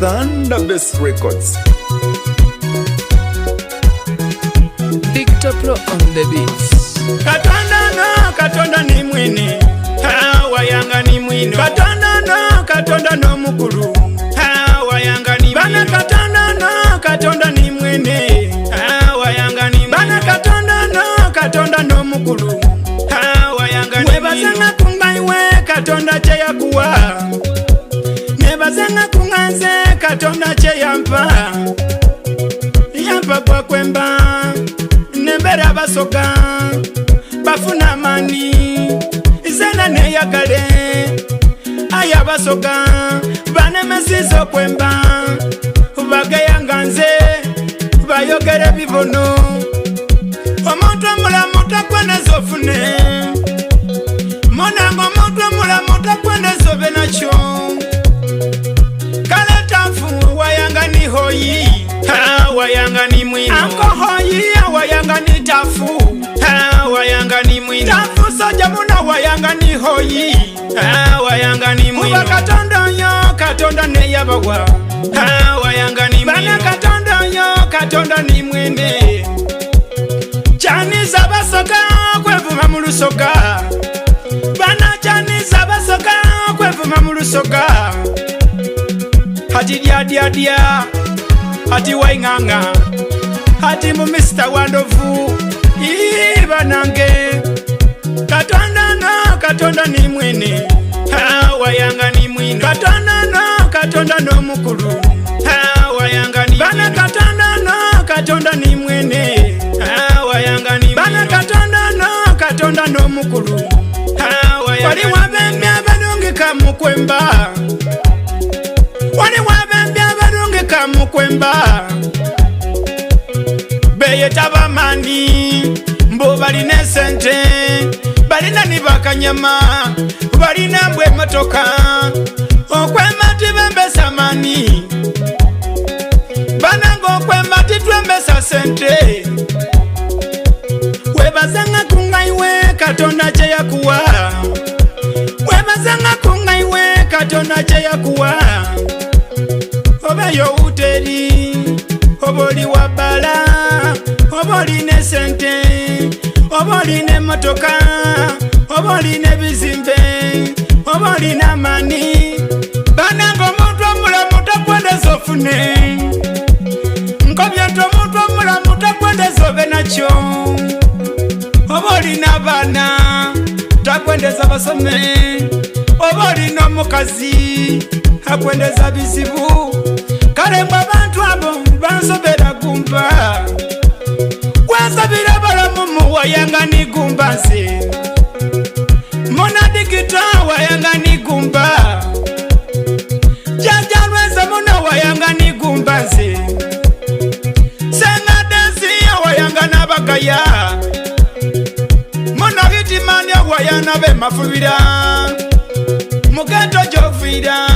Thunder Best Records. Victor Pro on the beats. Katonda no Katonda ni mwene wayanga ni mwino Katonda no Katonda no mukulu wayanga ni bana Katonda no Katonda ni mwene wayanga ni bana Katonda no Katonda no mukulu wayanga ni webazanga kungaiwe Katonda kyeyakuwa nebazanga kunganze Katonda kyeyampa yampa gwa kwemba nembera abasoga bafuna amani zena neyagale aye abasoga banemesiza okwemba bageyanga nze bayogere bibono omuntu omulamu takwendeza ofune munange omuntu omulamu takwendeza obe nakyo kale tafu wayanga ni hoyi ha, wayanga ni mwino anko hoyi wayanga ni tafu ha, wayanga ni mwino tafu soja muna wayanga ni hoyi ha, wayanga ni mwino kuba katonda yo katonda neyabawa ha, wayanga ni mwino bana katonda yo katonda ni mwene kyaniza basoka kwevuma mu lusoga bana kyaniza basoka kwevuma mu lusoga hati dyadyadya hati waing'ang'a hati mu misita wandovu Ii, banange katonda no katonda ni mwene Ha, wayanga ni mwino katonda no katonda n'omukulu Ha, wayanga ni bana katonda no katonda ni mwene Ha, wayanga ni bana katonda no katonda n'omukulu Ha, wayanga wali wabembe abalungika mu kwemba wali wabembe abalungika mu kwemba beyeta bamani mbu balina esente balina ni bakanyama balina mbw emotoka okwemba tibembesa mani bananga okwemba titwembesa sente webazanga kungaiwe katonda kyeyakuwa webazanga kungaiwe katonda kyeyakuwa oba yowuteri oba oli wa bbala oba olina esente oba olina emotoka oba olina ebizimbe oba olina amani bananga omuntu omulamu takwendeza ofune nkobye nti omuntu omulamu takwendeza obe nakyo oba olina abaana takwendeza basome oba olina omukazi akwendeza bizibu kale mwe abantu abo bansobera gumba gwensabira balamu muwayanga ni gumba nse munadigita wayanga ni gumba jaja lwenze muna wayanga ni gumba nse sengadensi wayanga nabagaya munahitimani wayana bemafubira mugeto jofiira